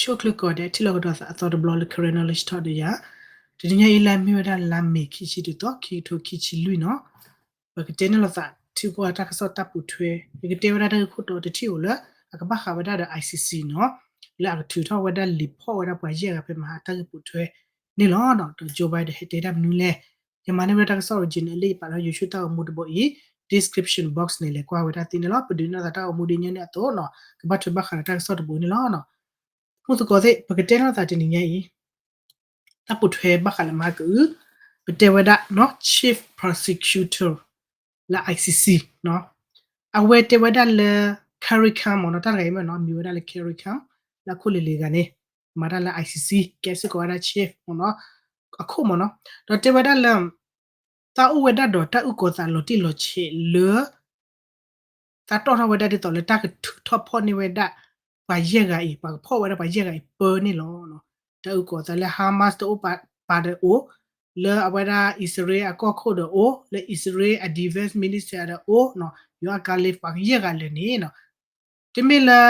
ဆိၣ်ချ့ကိးဂၤဒဲး ထံၣ်လိာ်ကဒီးသးအသီတဘျီလၢ Karen Knowledge Talk ဒီးယၤ, တနံၤညါအံၤလၢအမ့ၢ်ဝဲဒၣ်လါမ့ၤ ခံဆံတသီ ခံကထိခံဆံလွံၢ်နီၤ, ပကတဲန့ၢ်လိာ်သး ထံကီၢ်တၢ်ကစီၣ်တၢ်ပိာ်ထွဲ, ယကတဲဝဲဒၣ်တၢ်ဂ့ၢ်ခိၣ်တီတထံၣ်အိၣ်လၢ အကဘၣ်ဃးဝဲဒၣ်ဒီး ICC နီၤ, လၢအကထုးထီၣ်ဝဲဒၣ်လံာ်ဖီၣ်ဝဲဒၣ်ပှၤယဲၢ်ဂၤဖဲမဟါတၢ်ဂ့ၢ်ပိာ်ထွဲန့ၣ်လီၤ. ဒီး Joe Biden ဟဲတဲတၢ်မနုၤလဲၣ်, ယမၤန့ၢ်ဝဲဒၣ်တၢ်ကစီၣ် original လၢယပာ်လၢ YouTube တၢ်ဂီၤမူတဘိအံၤ description box န့ၣ် လဲၤကွၢ်ဝဲဒၣ်သ့န့ၣ်လီၤ. ပဒုးန့ၢ်သးတၢ်ဂီၤမူဒ်ညီန့ၣ်အသိးနီၤ ကဘၣ်ထွဲဘၣ်ဃးဒီးတၢ်ကစီၣ်တဘိန့ၣ်လီၤ. မုၢ်သကိးသ့ၣ် ပကတဲန့ၢ်သးတနံၤညါအံၤ တၢ်ပိာ်ထွဲဘၣ်ဃးလၢမဟါကအု, ပတဲဝဲဒၣ်နီၤ Chief Prosecutor လၢ ICC နီၤ, အဝဲတဲဝဲဒၣ်လၢ Carrie Lam မ့ၢ်နီၤ, တၢ်တဂၤအံၤမ့ၢ်နီၤ မံၤဝဲဒၣ်လၢ Carrie Lam လၢအခိၣ်လံၤလံၤတဂၤန့ၣ် မၤတၢ်လၢ ICC ကဲစ့ၢ်ကီးဝဲဒၣ် Chief မ့ၢ်နီၤ, အခိၣ်မ့ၢ်နီၤ, ဒီးတဲဝဲဒၣ်လၢ သးအိၣ်ဝဲဒၣ်ဒီးတၢ်အုၣ်ကီၤသးလီၤတံၢ်လီၤဆဲးလၢ သးတီၣ်ထီၣ်ဝဲဒၣ်ဒ်သိးလၢတၢ်ကထုးထီၣ်ဖီၣ်န့ၢ်ဝဲဒၣ် ပှၤယဲၢ်ဂၤအံၤ, ပှၤကဖီၣ်ဝဲဒၣ်ပှၤယဲၢ်ဂၤအံၤပၢန့ၣ်လီၤ. တၢ်အုၣ်ကီၤသးလၢ Hamas တအိၣ်ပာ်ဒီးအိၣ်, လၢအဝဲဒၣ်အံၣ်စရ့လးအကီၢ်ခိၣ်ဒီးအိၣ်, လၢအံၣ်စရ့လးအ defense minister ဒီးအိၣ်, Yoav Gallant ပှၤယဲၢ်ဂၤလၢာ်န့ၣ်နီၤ, တမ့ၢ်လၢ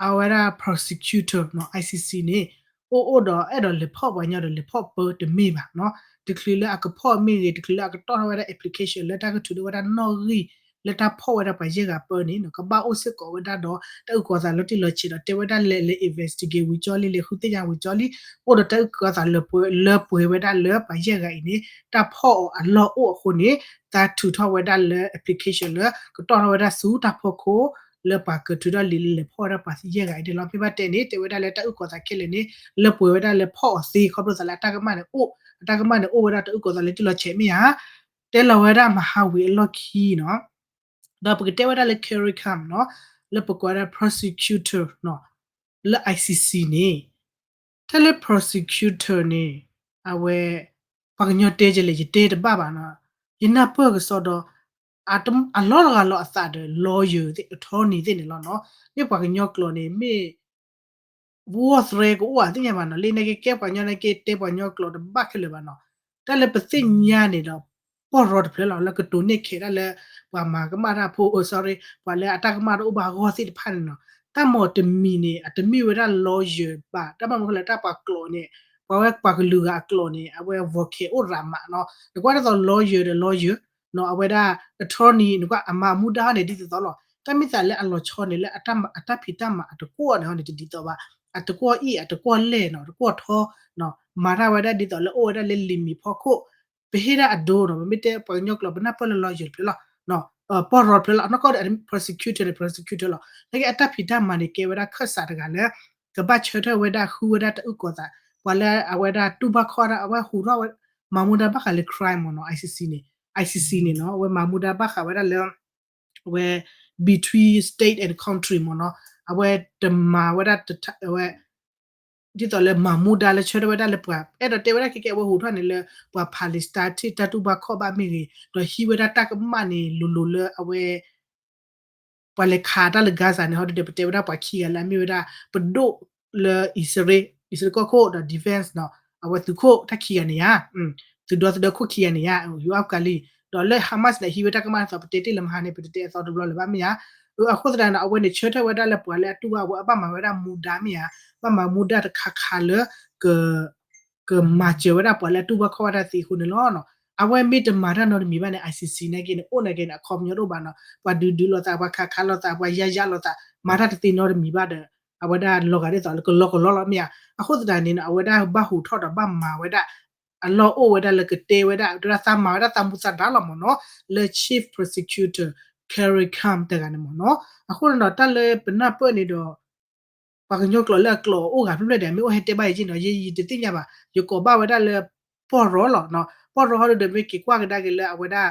အဝဲဒၣ် prosecutor နီၤ ICC န့ၣ် အိၣ်အိၣ်ဒီးအဲၣ်ဒိးလဲၤဖီၣ်ပှၤညီဒီးလဲၤဖီၣ်ပၢတမ့ၢ်ဘၣ်နီၤ, တချုးလၢအကဖီၣ်မ့ၢ်ဂ့ၤ, တချုးလၢအကတီၢ်ထီၣ်ဝဲဒၣ် application လၢတၢ်ကထုးထီၣ်ဝဲဒၣ်နီၣ်ဂံၢ် လၢတၢ်ဖီၣ်ဝဲဒၣ်ပှၤယဲၢ်ဂၤပၢန့ၣ်နီၤ, ကဘၣ်အိၣ်စ့ၢ်ကီးဝဲဒၣ်ဒီး တၢ်အုၣ်ကီၤသးလီၤတံၢ်လီၤဆဲးဒီး တဲဝဲဒၣ်လဲၤလဲၤ investigate ဝံၤကၠီလံ, လဲၤဃုသ့ၣ်ညါဝံၤကၠီလံ, အိၣ်ဒီးတၢ်အုၣ်ကီၤသးလၢပှဲၤဝဲဒၣ်လၢပှၤယဲၢ်ဂၤအံၤန့ၣ် တၢ်ဖီၣ်အီၤအလီၢ်အိၣ်အဃိန့ၣ် တၢ်ထုးထီၣ်ဝဲဒၣ်လၢ application လၢ ကတီၢ်ထီၣ်ဝဲဒၣ်ဆူတၢ်ဖီခိၣ် လၢပှၤကထုးထီၣ်လံာ်လၢလဲၤဖီၣ်ဝဲဒၣ်ပှၤယဲၢ်ဂၤအံၤန့ၣ်လီၤ. မ့ၢ်ဘၣ်တဲန့ၣ် တဲဝဲဒၣ်လၢတၢ်အုၣ်ကီၤသးခဲလၢာ်န့ၣ် လၢပှဲၤဝဲဒၣ်လၢဖီၣ်အီၤသ့ ခီဖျိသးလၢအတၢ်ကမၣ်န့ၣ်အိၣ်, အတၢ်ကမၣ်န့ၣ်အိၣ်ဝဲဒၣ်တၢ်အုၣ်ကီၤသးလီၤတံၢ်လီၤဆဲးမ့ၢ်ဧါ, တဲလီၤဝဲဒၣ်မဟါဝံၤအလီၢ်ခံနီၤ, ဒီးပကတဲဝဲဒၣ်လၢ Carrie Lam နီၤ, လၢပကိးဝဲဒၣ် prosecutor နီၤ, လၢ ICC န့ၣ် တၢ်လၢ prosecutor န့ၣ် အဝဲ ပှၤကညီတဲကလဲၣ် ယတဲတဘၣ်ဘၣ်နီၤ, ယနၢ်ပၢၢ်ကစီဒီး အလီၢ်တဂၤလီၤအသးဒီး lawyer သ့ၣ် attorney သ့ၣ်န့ၣ်လီၤနီၤ, မ့ၢ်ပှၤကညီကျိာ်န့ၣ် မ့ၢ် ဝီသရဲကအိၣ်ဧါသ့ၣ်ညါဘၣ်နီၤ, လၢနာ်က့ကဲပှၤကညီနာ်က့တဲပှၤကညီကျိာ်တဘၣ်ခဲလၢာ်ဘၣ်နီၤ, တၢ်လၢပသ့ၣ်ညါန့ၣ်ဒီး ပီၢ်ရီတဖျၢၣ်လီၤ လၢကတိၤန့ၢ်ခဲးတၢ်လၢ ပှၤမၤကမၣ်တၢ်ဖိ sorry ပှၤလၢအတၢ်ကမၣ်တအိၣ်ဘၣ်အဂီၢ်သ့ၣ်တဖၣ်န့ၣ်နီၤ, တၢ်မၤတမံၤန့ၣ် အတမ့ၢ်ဝဲဒၣ် lawyer ဘၣ်, တၢ်ဘၣ်မနုၤဃိလဲၣ် တၢ်ပှၤကျိာ်န့ၣ် ပှၤဝဲပှၤကလုာ်ဂၤအကျိာ်န့ၣ် အဝဲ vocab အိၣ်ရးမးနီၤ, နကွၢ်ဒ်သိး lawyer ဒီး lawyer နီၤ, အဝဲဒၣ် attorney နကွၢ်အမၤအမူဒါဟီန့ၣ် ဒ်သိးသိးလီၤ, တၢ်မ့ၢ်သးလၢအလီၤဆီန့ၣ် လၢအတၢ်ဖံးတၢ်မၤအတကွီၢ်န့ၣ်ဟီန့ၣ် တဒ်သိးဘၣ်, အတကွီၢ်အံၣ် အတကွီၢ်လဲၢ်နီၤ, တကွီၢ်ထီနီၤ, မၤတၢ်ဝဲဒၣ်ဒ်သိးလၢအိၣ်ဝဲဒၣ်လၢ limit ဖီခိၣ်, ပဟ့ၣ်ဒၣ်အဒိနီၤ, ပမ့ၢ်တဲပှၤကညီကျိာ် ပနၢ်ပၢၢ်လၢ lawyer တဖျၢၣ်လီၤ, ပီၢ်ရီတဖျၢၣ်လီၤ, နီၢ်ကီၢ်ဒီး prosecutor န့ၣ် prosecutor လီၤ, နာ်က့အတၢ်ဖံးတၢ်မၤန့ၣ် ကဲဝဲဒၣ်ခၢၣ်စးတဂၤလၢ ကဘၣ်ဆၢထၢၣ်ဝဲဒၣ် ဃုဝဲဒၣ်တၢ်အုၣ်ကီၤသး, ပှၤလၢအဝဲဒၣ်တူၢ်ဘၣ်ခီၣ်ဒၣ် အဝဲဟူးထီၣ်ဝဲ မၤမူဒါဘၣ်ဃးလၢ crime မ့ၢ်နီၤ, ICC န့ၣ်, ICC န့ၣ်နီၤ, အဝဲမၤမူဒါဘၣ်ဃးဝဲဒၣ်လၢ အဝဲ between state and country မ့ၢ်နီၤ, အဝဲတမၤဝဲဒၣ် အဝဲ ဒ်သိးလၢမၤမူဒါလၢဆၢထၢၣ်ဝဲဒၣ်လၢပှၤ အဲၣ်ဒိးတဲဝဲဒၣ်ခဲကဲ အဝဲဟူးထီၣ်န့ၣ်လၢ ပှၤ Palestine ထံၣ်တၢ်တူၢ်ဘၣ်ခီၣ်ဘၣ်မ့ၢ်ဂ့ၤ, ဒီးဟံးဝဲဒၣ်တၢ်ကမၣ်န့ၣ် လိၤလိၤလၢအဝဲ ပှၤလဲၤခးတၢ်လၢ Gaza န့ၣ် ဟီဒုဒီး ပတဲဝဲဒၣ်ပှၤခံဂၤလၢအမ့ၢ်ဝဲဒၣ် ပဒိၣ်လၢအံၣ်စရ့လး, အံၣ်စရ့လးကီၢ်ခိၣ်ဒီး defense နီၤ, အဝဲသုးခိၣ်တၢ်ခံဂၤန့ၣ်ဧါ, သုးဒီသဒၢခိၣ်ခံဂၤန့ၣ်ဧါ, Yoav Gallant, ဒီးလၢ Hamas န့ၣ် ဟံးဝဲတၢ်ကမၣ်န့ၣ်သိး ပတဲတ့ၢ်လၢမဟါန့ၣ် ပတတဲအသီတဘျီလၢၤဘၣ်မ့ၢ်ဧါ, အဃိသတးန့ၣ် အဝဲန့ၣ်ဆၢထၢၣ်ဝဲဒၣ်လၢပှၤလၢအတူၢ်ဘၣ်ဝဲ အဘၣ်မၤဝဲဒၣ်မူဒါမ့ၢ်ဧါ, ဘၣ်မၤမူဒါတခါခါလၢ က ကမၤစၢၤဝဲဒၣ်ပှၤလၢအတူၢ်ဘၣ်ခီၣ်ဘၣ်တၢ်သ့အဃိန့ၣ်လီၤ. အဝဲမ့ၢ်တမၤတၢ်နီတမံၤဘၣ်န့ၣ် ICC နာ်က့န့ၣ် အိၣ်နာ်က့န့ၣ် အခီပညီတအိၣ်ဘၣ်နီၤ, ပှၤဒုးဒုးလိာ်သး ပှၤခးခးလိာ်သး ပှၤယါယါလိာ်သး မၤတၢ်တသ့နီတမံၤဘၣ်ဒီး အဝဲဒၣ်လီၤဂာ်ဒ်သိးလၢကလီကလီလီၤမ့ၢ်ဧါ, အဃိသတးန့ၣ် အဝဲဒၣ်ဘၣ်ဟူးထီၣ်ဒီးဘၣ်မၤဝဲဒၣ် အလီၢ်အိၣ်ဝဲဒၣ်လၢကတဲဝဲဒၣ် ဒ်သးမၤဝဲဒၣ်သးမူသးဒါလီၤမ့ၢ်နီၤ, လၢ Chief Prosecutor Carrie Lam တဂၤန့ၣ်မ့ၢ်နီၤ, အဃိန့ၣ်ဒီး တၢ်လၢပနၢ်ပၢၢ်န့ၣ်ဒီး ပှၤကညီကျိာ်လၢအကျိာ်အိၣ်ဂၤဖျၢၣ်ဖျၢၣ်ဒီး မ့ၢ်အိၣ်ဟဲတဲဘၣ်ယဲၢ်နီၤ, ယဲယတသ့ၣ်ညါဘၣ်, ယကိးဘၣ်ဝဲဒၣ်လၢ ပီၢ်ရီလီၤ, ပီၢ်ရီဟီဒုဒီး မ့ၢ်က့ၤကွၢ်ကဒါက့ၤလၢအဝဲဒၣ်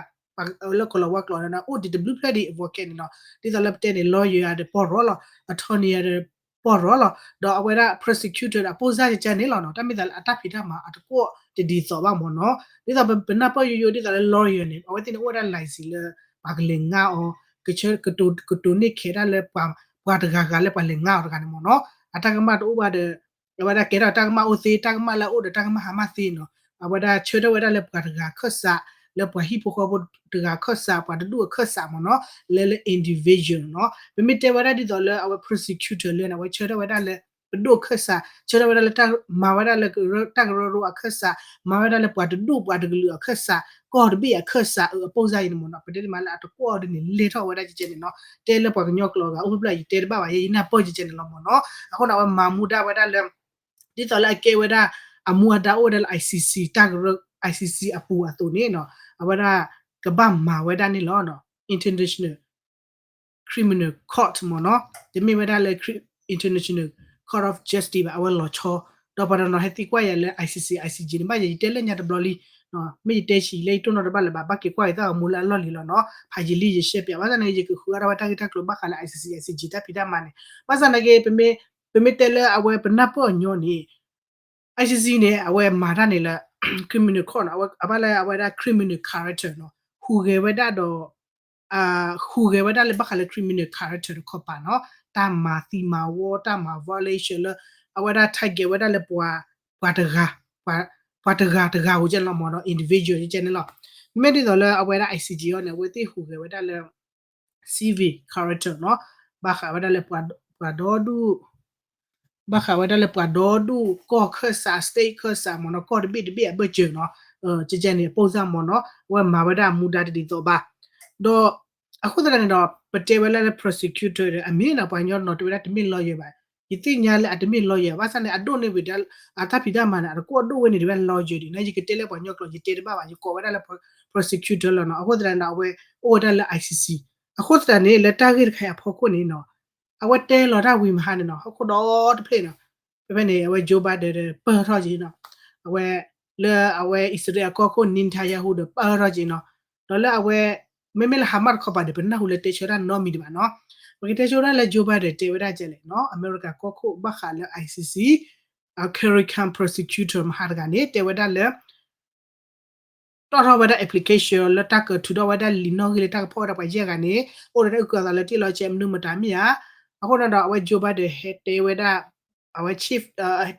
လၢကလီၤဝါကျိာ်န့ၣ် အိၣ်ဒံးတဘျုးဖျၢၣ်ဒံးအ vocab န့ၣ်နီၤ, ဒ်သိးလၢပတဲန့ၣ် lawyer ဒီးပီၢ်ရီလီၤ, attorney ဒီးပီၢ်ရီလီၤ, ဒီးအဝဲဒၣ် prosecutor ဒီးအပိၢ်စၢ်ကကၢန့ၣ်လီၤနီၤ, တၢ်မ့ၢ်သးလၢအတၢ်ဖံးတၢ်မၤအတကွီၢ်တဒ်သိးဘၣ်မ့ၢ်နီၤ, ဒ်သိးပနၢ်ပၢၢ်ယိယိဒ်သိးလၢ lawyer န့ၣ် အဝဲသ့ၣ်န့ၣ်အိၣ်ဝဲဒၣ် license လၢ ပှၤကလဲၤငါအီၤ ကတိၤန့ၢ်ခဲးဒၣ်လၢ ပှၤတဂၤဂၤလၢပှၤလဲၤငါအီၤတဂၤန့ၣ်မ့ၢ်နီၤ, အတၢ်ကမၣ်တအိၣ်ဘၣ်ဒီး အဝဲဒၣ်ကဲထီၣ်တၢ်ကမၣ်အိၣ်သ့ တၢ်ကမၣ်လၢအအိၣ်ဒီးတၢ်ကမၣ်ဟါမၢ်သ့နီၤ, အဝဲဒၣ်ဆၢထၢၣ်ဝဲဒၣ်လၢပှၤတဂၤခၢၣ်စး လၢပှၤဟံၣ်ဖိဃီဖိတဂၤခၢၣ်စး ပှၤတဒူၣ်အခၢၣ်စးမ့ၢ်နီၤ, လၢလၢ individual နီၤ, ပမ့ၢ်တဲဝဲဒၣ်ဒ်သိးလၢအဝဲ prosecutor လၢန့ၣ် အဝဲဆၢထၢၣ်ဝဲဒၣ်လၢ ပဒိၣ်အခၢၣ်စး ဆၢထၢၣ်ဝဲဒၣ်လၢတၢ်မၤဝဲဒၣ်လၢ တၢ်ကရၢကရိအခၢၣ်စး, မၤဝဲဒၣ်လၢပှၤတဒူၣ်ပှၤတကလုာ်အခၢၣ်စး, ကီၢ်တဘ့ၣ်အခၢၣ်စးအ အပိၢ်စၢ်အံၤန့ၣ်မ့ၢ်နီၤ, ပတဲတမံၤလၢအတကွီၢ်ဒ်န့ၣ် လဲၢ်ထီၣ်ဝဲဒၣ်ကဲကဲန့ၣ်နီၤ, တဲလၢပှၤကညီကျိာ်အဂၤ အိၣ်ဖျဲၣ်ဖျဲၣ် ယတဲတဘၣ်ဘၣ်, ယနၢ်ပၢၢ်ကဲကဲန့ၣ်လီၤမ့ၢ်နီၤ. အဃိန့ၣ် အဝဲမၤမူဒါဝဲဒၣ်လၢ ဒ်သိးလၢအကဲဝဲဒၣ် အမူအဒါအိၣ်ဝဲဒၣ်လၢ ICC တၢ်ကရၢ ICC အပူၤအသိးန့ၣ်နီၤ, အဝဲဒၣ်ကဘၣ်မၤဝဲဒၣ်န့ၣ်လီၤ. International Criminal Court မ့ၢ်နီၤ, တမ့ၢ်ဝဲဒၣ်လၢ International Court of Justice ဘၣ်, အဝဲလီၤဆီ, ဒီးပှၤတနီၤဟဲသံကွၢ်ယၤလၢ ICC ICJ န့ၣ် ဘၣ်ယဲ ယတဲလၢညါတဘျီလံ, မ့ၢ်ယတဲဆံးလၢယတိၢ်နီၣ်တဘၣ်လၢၤဘၣ်, ဘၣ်က့ၤကွၢ်က့ၤသၣ်ဂီၤမူလၢအလီၢ်လံၤလီၤနီၤ, ဖးယံာ်လံယရှဲပၠး, ဘၣ်ဆၣ်န့ၣ် ယကဃုအါထီၣ်ဝဲတၢ်ဂ့ၢ်တၢ်ကျိၤဘၣ်ဃးလၢ ICC ICJ တၢ်ဖံးတၢ်မၤန့ၣ်, ဘၣ်ဆၣ်နာ်က့ ပမ့ၢ်တဲလၢအဝဲပနၢ်ပၢၢ်အညီန့ၣ် ICC န့ၣ် အဝဲမၤတၢ်န့ၣ်လၢ criminal court နီၤ, အဝဲ အဘၣ်လၢအဝဲဒၣ် criminal character နီၤ, ဟူးဂဲၤဝဲဒၣ်ဒီး ဟူးဂဲၤဝဲဒၣ်လၢဘၣ်ဃးလၢ criminal character တခီပၤနီၤ, တၢ်မၤသံမၤဝီ တၢ်မၤ violation လၢ အဝဲဒၣ် target ဝဲဒၣ်လၢပှၤ ပှၤတဂၤ ပှၤတဂၤတဂၤဧိၤကဲန့ၣ်လီၤမ့ၢ်နီၤ, individual ကဲန့ၣ်လီၤ. မ့မ့ၢ်ဒ်သိးလၢအဝဲဒၣ် ICJ အံၤန့ၣ် အဝဲသ့ၣ်ဟူးဂဲၤဝဲဒၣ်လၢ civil character နီၤ, ဘၣ်ဃးဝဲဒၣ်လၢပှၤဒီဒူၣ် ဘၣ်ဃးဝဲဒၣ်လၢပှၤဒီဒူၣ် ကီၢ်ခၢၣ်စး state ခၢၣ်စးမ့ၢ်နီၤ, ကီၢ်တဘ့ၣ်တဘ့ၣ်အဘၢၣ်စၢၤနီၤ, ကဲကဲန့ၣ် အပိၢ်စၢ်မ့ၢ်နီၤ, အဝဲမၤဝဲဒၣ်အမူဒါတဒ်သိးဘၣ်. ဒီး အဃိသတးန့ၣ်ဒီး ပတဲဝဲလၢ prosecutor အမ့ၢ်နီၤ, ပှၤကညီနီၤ တဲဝဲဒၣ်တမ့ၢ် lawyer ဘၣ်, ယသ့ၣ်ညါလၢအတမ့ၢ် lawyer ဘၣ်ဆၣ်န့ၣ် အဒိၣ်န့ၢ်ဝံၤဒီး အတၢ်ဖံးတၢ်မၤန့ၣ် အတကွီၢ်ဒိၣ်ဝဲန့ၣ် တဲဝဲ lawyer ဒံးနီၤ, ယကတဲလၢပှၤကညီကျိာ် ယတဲတဘၣ်ဘၣ်, ယကိးဝဲဒၣ်လၢ prosecutor လီၤနီၤ. အဃိသတးန့ၣ်ဒီး အဝဲအိၣ်ဝဲဒၣ်လၢ ICC အဃိသတးန့ၣ် လၢတၢ်ဂ့ၢ်တခါအံၤအဖီခိၣ်န့ၣ်နီၤ, အဝဲတဲလီၤတၢ်ဝံၤမဟါန့ၣ်နီၤ, ဟီၣ်ခိၣ်ဒီတဖျၢၣ်နီၤ, ဖဲဖဲန့ၣ် အဝဲ Joe Biden ပၢၢ်ထီၣ်က့ၤနီၤ, အဝဲ လၢအဝဲအံၣ်စရ့လးအကီၢ်ခိၣ် Netanyahu ဒီးပၢၢ်ထီၣ်က့ၤနီၤ, ဒီးလၢအဝဲ မ့မ့ၢ်လၢ Hamas တခီပၤဒီး ပနၢ်ဟူလၢတဲဆၢတၢ်နီတမံၤဒံးဘၣ်နီၤ. ပကတဲဆၢဝဲဒၣ်လၢ Joe Biden တဲဝဲဒၣ်ကဲလဲၣ်နီၤ, အမဲရကၤကီၢ်ခိၣ်ဘၣ်ဃးလၢ ICC Carrie Lam prosecutor မဟါတဂၤန့ၣ် တဲဝဲဒၣ်လၢ တီၣ်ထီၣ်ဝဲဒၣ် application လၢတၢ်ကထုးထီၣ်ဝဲဒၣ်လံာ်နီၣ်ဂံၢ်လၢတၢ်ကဖီၣ်ဝဲဒၣ်ပှၤယဲၢ်ဂၤန့ၣ် အိၣ်ဒီးတၢ်အုၣ်ကီၤသးလၢတ့ၢ်လီၤဆဲးမနုၤမတၤမ့ၢ်ဧါ. အဃိန့ၣ်ဒီး အဝဲ Joe Biden ဟဲတဲဝဲဒၣ် အဝဲ chief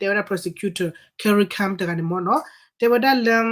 တဲဝဲဒၣ် prosecutor Carrie Lam တဂၤန့ၣ်မ့ၢ်နီၤ, တဲဝဲဒၣ်လၢ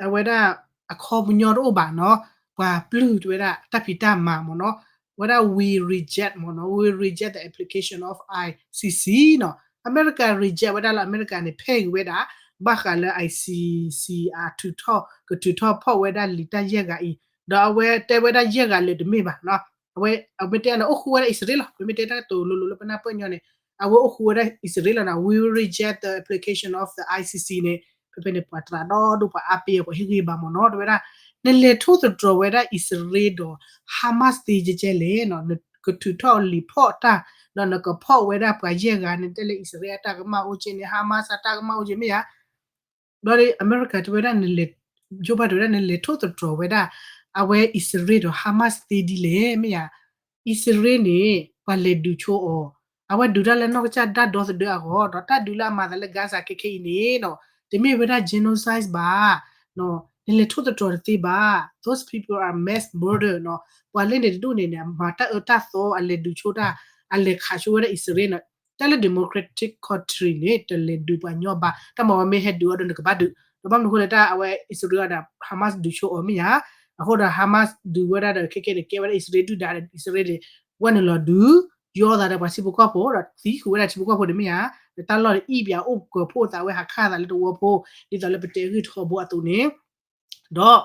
အဝဲဒၣ် အခီပညီတအိၣ်ဘၣ်နီၤ, ပှၤပျုၢ်တဲဝဲဒၣ်တၢ်ဖံးတၢ်မၤမ့ၢ်နီၤ, ဝဲဒၣ် we reject မ့ၢ်နီၤ, we reject the application of ICC နီၤ. အမဲရကၤ reject ဝဲဒၣ်လၢအမဲရကၤန့ၣ် ဖဲဂ့ၤဝဲဒၣ် ဘၣ်ဃးလၢ ICC အထုးထီၣ် ကထုးထီၣ်ဖီၣ်ဝဲဒၣ်လံာ်တၢ်ယဲၢ်ဂၤအံၤ, ဒီးအဝဲတဲဝဲဒၣ်ယဲၢ်ဂၤလၢာ်တမ့ၢ်ဘၣ်နီၤ. အဝဲ အဝဲတဲန့ၣ် အိၣ်ဃူဝဲဒၣ်အံၣ်စရ့လးလီၤ, ပမ့ၢ်တဲတၢ်ကတိၤလိၤလိၤလၢပနၢ်ပၢၢ်ညီန့ၣ် အဝဲအိၣ်ဃူဝဲဒၣ်အံၣ်စရ့လးလီၤနီၤ, we reject the application of the ICC န့ၣ် ဖဲဖဲန့ၣ် ပှၤသရၣ်ဒီဒိၣ်ပှၤအါပ့ၤအပှၤဟ့ၣ်ဂံၢ်ဘါမ့ၢ်နီၤ, တဲဝဲဒၣ် နလဲၤထိၣ်သတြီၤဝဲဒၣ်အံၣ်စရ့လးဒီး Hamas သ့ကဲကဲလဲၣ်နီၤ, နကထုးထီၣ်လံာ်ဖီၣ်တၢ် ဒီးနကဖီၣ်ဝဲဒၣ်ပှၤယဲၢ်ဂၤန့ၣ် တဲလၢအံၣ်စရ့လးအတၢ်ကမၣ်အိၣ်ကဲန့ၣ် Hamas အတၢ်ကမၣ်အိၣ်ကဲမ့ၢ်ဧါ. ဒီးအမဲရကၤတဲဝဲဒၣ်နလဲၤ Joe Biden တဲဝဲဒၣ် နလဲၤထိၣ်သတြီၤဝဲဒၣ် အဝဲအံၣ်စရ့လးဒီး Hamas သ့ဒ်လဲၣ် မ့ၢ်ဧါ. အံၣ်စရ့လးန့ၣ် ပှၤလဲၤဒုးဆိအီၤ, အဝဲဒုးတၢ်လၢနီၢ်ကစၢ်တၢ်ဒီသဒၢအဂီၢ်, ဒီးတၢ်ဒုးလၢအမၤသးလၢ Gaza ခဲခဲအံၤန့ၣ်နီၤ, တမ့ၢ်ဝဲဒၣ် genocide ဘၣ်, နလဲၤထိၣ်သတြီၤတသ့ဘၣ်, those people are mass murder နီၤ, ပှၤလၢန့ၣ်တဒူၣ်န့ၣ်န့ၣ် မၤတၢ်အၢတၢ်သီ အလဲၤဒုးဆိတၢ်, အလဲၤခးဆိဝဲဒၣ်အံၣ်စရ့လးနီၤ, တၢ်လၢ democratic country န့ၣ် တလဲၤဒုးပှၤညီဘၣ်, တၢ်မၤဝဲမ့ၢ်ဟဲဒုးအီၤဒီးနကဘၣ်ဒုး, ဒီးဘၣ်မနုၤအဃိလဲၣ် တၢ်အဝဲအံၣ်စရ့လးဒီး Hamas ဒုးဆိအီၤမ့ၢ်ဧါ, အဃိဒီး Hamas ဒုးဝဲဒၣ်ဒီးခဲခဲန့ၣ် ကဲဝဲဒၣ်အံၣ်စရ့လးဒုၣ်ဒါဒီး အံၣ်စရ့လးန့ၣ် ဝဲနုာ်လီၤဒုး, ယီသးဒီးပှၤထံဖိကီၢ်ဖိ ဒီးသံဃုာ်ဝဲဒၣ်ထံဖိကီၢ်ဖိန့ၣ်မ့ၢ်ဧါ, ဒီးတၢ်လီၢ်န့ၣ်အံၣ်ပၠးအိၣ်ကၢၤဖှိၣ်သးဝဲဟးခးသးလၢတဝီဖိ, ဒ်သိးလၢပတဲဂ့ၢ်ထီဘိအသိးန့ၣ် ဒီး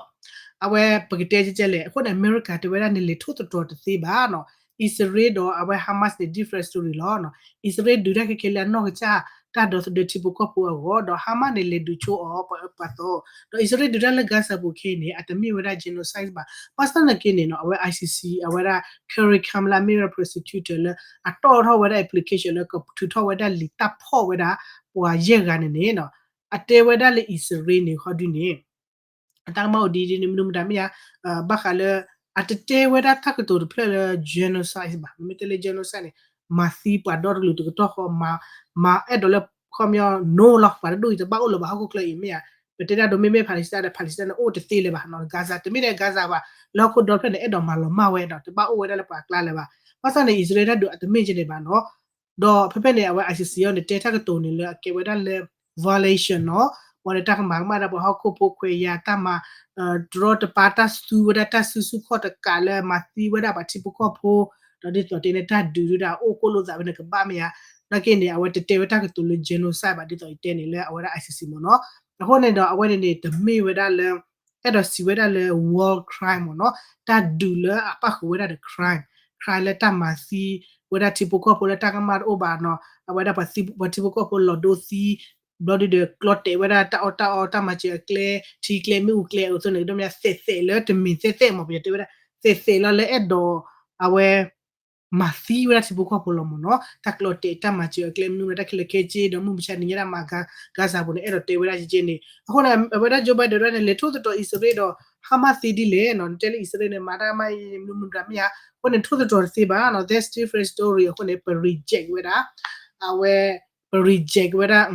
အဝဲပကတဲကဲကဲလဲၣ်, အဃိန့ၣ် အမဲရကၤတဲဝဲဒၣ်နလဲၤထိၣ်သတြီၤတသ့ဘၣ်နီၤ, အံၣ်စရ့လးဒီးအဝဲ Hamas န့ၣ် different story လီၤ. အံၣ်စရ့လးဒုးတၢ်ခဲခဲလၢအနီၢ်ကစၢ် တၢ်ဒီသဒၢထံဖိကီၢ်ဖိအဂီၢ်, ဒီး Hamas န့ၣ် လဲၤဒုးဆိအီၤပှၤအၢပှၤသီ, ဒီးအံၣ်စရ့လးဒုးတၢ်လၢ Gaza ပူၤခဲအံၤန့ၣ် အတမ့ၢ်ဝဲဒၣ် genocide ဘၣ်. ဘၣ်ဆၣ်သနာ်က့န့ၣ်နီၤ အဝဲ ICC အဝဲဒၣ် Carrie Lam လၢအမ့ၢ်ဝဲဒၣ် prosecutor လၢအတီၣ်ထီၣ်ဝဲဒၣ် application လၢကထုးထီၣ်ဝဲဒၣ်လံာ်တၢ်ဖီၣ်ဝဲဒၣ် ပှၤယဲၢ်ဂၤန့ၣ်န့ၣ်နီၤ, အတဲဝဲဒၣ်လၢအံၣ်စရ့လးန့ၣ် ခီဒုန့ၣ် အတၢ်ကမၣ်အိၣ်ဒ်ဒ်န့ၣ် မနုၤမတၤမ့ၢ်ဧါ, ဘၣ်ဃးလၢ အတတဲဝဲဒၣ်တၢ်ကတိၤတဖျၢၣ်လၢ genocide ဘၣ်. မ့မ့ၢ်တဲလၢ genocide န့ၣ် မၤသံပှၤဒီတကလုာ်တကတီၢ်ဃီ, မၤအဲၣ်ဒိးလၢ ခီပညီ no လီၤ, ပှၤတဒူၣ်အံၤတဘၣ်အိၣ်လၢၤဘၣ်ဟီၣ်ခိၣ်ချၢအံၤမ့ၢ်ဧါ. ပတဲဒၣ်ဒိးမ့မ့ၢ် Palestine ဒီး Palestine န့ၣ် အိၣ်တသ့လၢၤဘၣ်နီၤ, Gaza တမ့ၢ်ထဲ Gaza ဘၣ်, လၢဟီၣ်ခိၣ်ဒီဖျၢၣ်န့ၣ် အဲၣ်ဒိးမၤလီၤမၢ်ဝဲဒီး တဘၣ်အိၣ်ဝဲဒၣ်လၢပှၤအကျါလၢၤဘၣ်. ဘၣ်ဆၣ်န့ၣ် အံၣ်စရ့လးတၢ်ဒုးအတမ့ၢ်ကဲန့ၣ်ဘၣ်နီၤ. ဒီးဖဲဖဲန့ၣ် အဝဲ ICC အံၤန့ၣ် တဲတၢ်ကတိၤန့ၣ်လၢအကဲဝဲဒၣ်လၢ violation နီၤ, ပှၤလၢတၢ်ကမၤကမၣ်ဒၣ်ပှၤဟီၣ်ခိၣ်ဖိခွဲးယာ် တၢ်မၤ တရီတပါ တၢ်သူဝဲဒၣ်တၢ်စုဆူၣ်ခီၣ်တကးလၢမၤသံဝဲဒၣ်ပှၤထံဖိကီၢ်ဖိ ဒီးဒ်သိးတဲန့ၣ် တၢ်ဒုးဒုးဒၣ်အိၣ်ကိၣ်လိာ်သးဖဲန့ၣ်ကဘၣ်မ့ၢ်ဧါ, နာ်က့န့ၣ် အဝဲတတဲဝဲတၢ်ကတိၤလၢ genocide ဘၣ် ဒ်သိးယတဲန့ၣ်လၢအဝဲဒၣ် I C C မ့ၢ်နီၤ. အဃိန့ၣ်ဒီးအဝဲန့ၣ်န့ၣ် တမ့ၢ်ဝဲဒၣ်လၢ အဲၣ်ဒိးစံးဝဲဒၣ်လၢ war crime မ့ၢ်နီၤ, တၢ်ဒုးလၢအပၣ်ဃုာ်ဝဲဒၣ်ဒီး crime, crime လၢတၢ်မၤသံဝဲဒၣ်ထံဖိကီၢ်ဖိလၢတၢ်ကမၣ်တအိၣ်ဘၣ်နီၤ, အဝဲဒၣ်ပှၤထံဖိကီၢ်ဖိလီၤဒိသံ ဘျီဒုဒီးကျီတဲာ်ဝဲဒၣ်တၢ်အီၣ်တၢ်အီတၢ်မၤစၢၤအကျဲ ထံကျဲမ့ၣ်အူကျဲအသိးန့ၣ် ကဒိၣ်မ့ၢ်သဲးသဲးလၢတမံၤသဲးသဲးမ့ၢ် ပယတဲဝဲဒၣ် သဲးသဲးလီၤလၢအဲၣ်ဒိး အဝဲ မၤသံဝဲဒၣ်ထံဖိကီၢ်ဖိလီၤမ့ၢ်နီၤ, တၢ်ကျီတဲာ်တၢ်မၤစၢၤအကျဲမ့ၣ်အူ တၢ်ခဲလၢာ်ခဲဆ့ ဒီးမုၢ်မဆါတနံၤညါတၢ်မၤ Gaza ပူၤန့ၣ် အဲၣ်ဒိးတဲဝဲဒၣ်ကဲန့ၣ် အဃိန့ၣ် အဝဲဒၣ် Joe Biden ဒၣ်န့ၣ် လဲၤထိၣ်သတြီၤအံၣ်စရ့လးဒီး Hamas သ့ဒ်လဲၣ်နီၤ, နတဲလၢအံၣ်စရ့လးန့ၣ် မၤတၢ်မၤအံၤ မနုၤမတၤမ့ၢ်ဧါ, အဃိန့ၣ် ထိၣ်သတြီၤတသ့ဘၣ်နီၤ, that's different story အဃိန့ၣ် ပ reject ဝဲဒၣ် အဝဲ ပ reject ဝဲဒၣ်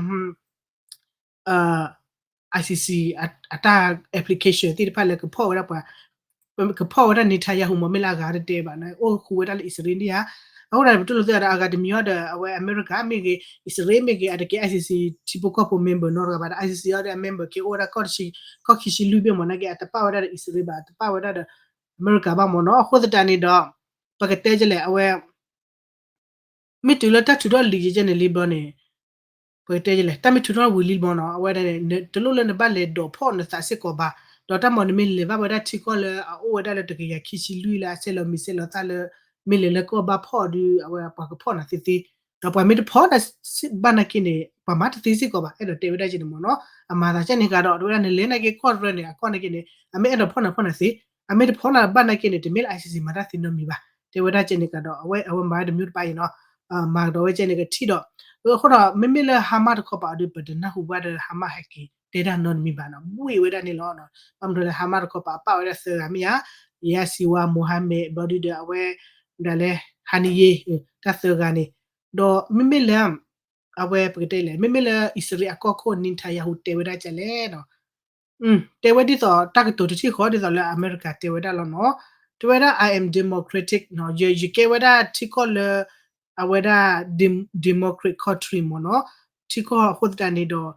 I C C အတၢ် application သ့ၣ်တဖၣ်လၢကဖီၣ်ဝဲဒၣ်ပှၤ ကဖီၣ်ဝဲဒၣ် Netanyahu မ့ၢ်မ့ၢ်လၢအဂၤတတဲဘၣ်န့ၣ် အိၣ်ဃူဝဲဒၣ်လၢအံၣ်စရ့လးန့ၣ်ဧါ, အဃိဒီး ပတူၢ်လိာ်သ့ဒီး အဂၤတမံၤအီၤဒီး အဝဲအမဲရကၤမ့ၢ်ဂ့ၤ အံၣ်စရ့လးမ့ၢ်ဂ့ၤ အတကဲ I C C ထံဖိကီၢ်ဖိ member နီတဂၤဘၣ်ဒီး I C C အီၤဒီးအ member ကဲအိၣ်ဝဲဒၣ် ကီၢ်ခံဆံလွံၢ်ဘ့ၣ်မ့ၢ်နာ်က့ အတပာ်ဝဲဒၣ်ဒီးအံၣ်စရ့လးဘၣ် အတပာ်ဝဲဒၣ်ဒီး အမဲရကၤဘၣ်မ့ၢ်နီၤ, အဃိသတးန့ၣ်ဒီး ပကတဲကလဲၣ် အဝဲ မ့ၢ်တုၤလၢတၢ်ထုးထီၣ်လံာ်ယဲန့ၣ်လံဘျီန့ၣ် ပကတဲလဲၣ် တၢ်မ့ၢ်ထုးထီၣ်ဝံၤလံဘျီနီၤ အဝဲဒၣ်န့ၣ် တလိၣ်လၢနဘၣ်လဲၤဒိးဖီၣ်နသးစ့ၢ်ကီးဘၣ်, ဒီးတၢ်မၤနမ့ၢ်လဲၤဘၣ်ဝဲဒၣ်ထံကီၢ်လၢအအိၣ်ဝဲဒၣ်လၢတကယၤခံဆံလွံၢ်လၢအဆဲးလီၤမံၤဆဲးလီၤသၣ်လၢ မ့ၢ်လဲၤလၢကီၢ်ဘၣ်ဖီၣ်ဒီး အဝဲပှၤကဖီၣ်နၤသ့သ့, ဒီးပှၤမ့ၢ်တဖီၣ်နၤဘၣ်နာ်က့န့ၣ် ပှၤမၤတသ့စ့ၢ်ကီးဘၣ် အဲၣ်ဒိးတဲဝဲဒၣ်ကဲန့ၣ်မ့ၢ်နီၤ, အမၤသးကဲန့ၣ်ဃးဒီး တဲဝဲဒၣ်နလဲၤနာ်က့ကီၢ်တရၢန့ၣ် အကီၢ်နာ်က့န့ၣ် အမ့ၢ်အဲၣ်ဒိးဖီၣ်နၤဖီၣ်နၤသ့, အမ့ၢ်တဖီၣ်နၤဘၣ်နာ်က့န့ၣ် တမ့ၢ်လၢ I C C မၤတၢ်သ့နီတမံၤဘၣ်, တဲဝဲဒၣ်ကဲန့ၣ်ကဒီး အဝဲအဝဲမၤဝဲတမျိုးတပါအံၤနီၤ, မၤကဒီးဝဲကဲန့ၣ်ကထံၣ်ဒီး, အဃိဒီး မ့မ့ၢ်လၢ Hamas တခီပၤအီၤဒီး ပတနၢ်ဟူဘၣ်ဒီး Hamas ဟဲက့ၤတဲတၢ်နီတမံၤဘၣ်နီၤ ဘှ့ၣ်ဝဲဒၣ်န့ၣ်လီၤ, ဘၣ်မနုၤလၢ Hamas တခီပၤအပာ်ဝဲဒၣ်သၢဂၤမ့ၢ်ဧါ, Yahya Sinwar Mohammed ဘျီဒုဒီးအဝဲ ဒ်လဲၣ် Haniyeh တၢ်သၢဂၤန့ၣ်, ဒီးမ့မ့ၢ်လၢ အဝဲပကတဲလဲၣ် မ့မ့ၢ်လၢအံၣ်စရ့လးအကီၢ်ခိၣ် Netanyahu တဲဝဲဒၣ်ကလဲၣ်နီၤ, တဲဝဲဒ်သိးတၢ်ကတိၤတထံၣ်ဃီဒ်သိးလၢအမဲရကၤတဲဝဲဒၣ်လီၤနီၤ, တဲဝဲဒၣ် I am democratic နီၤ, ယကဲဝဲဒၣ်ထံကီၢ်လၢ အဝဲဒၣ် democratic country မ့ၢ်နီၤ, ထံကီၢ်အဃိသတးန့ၣ်ဒီး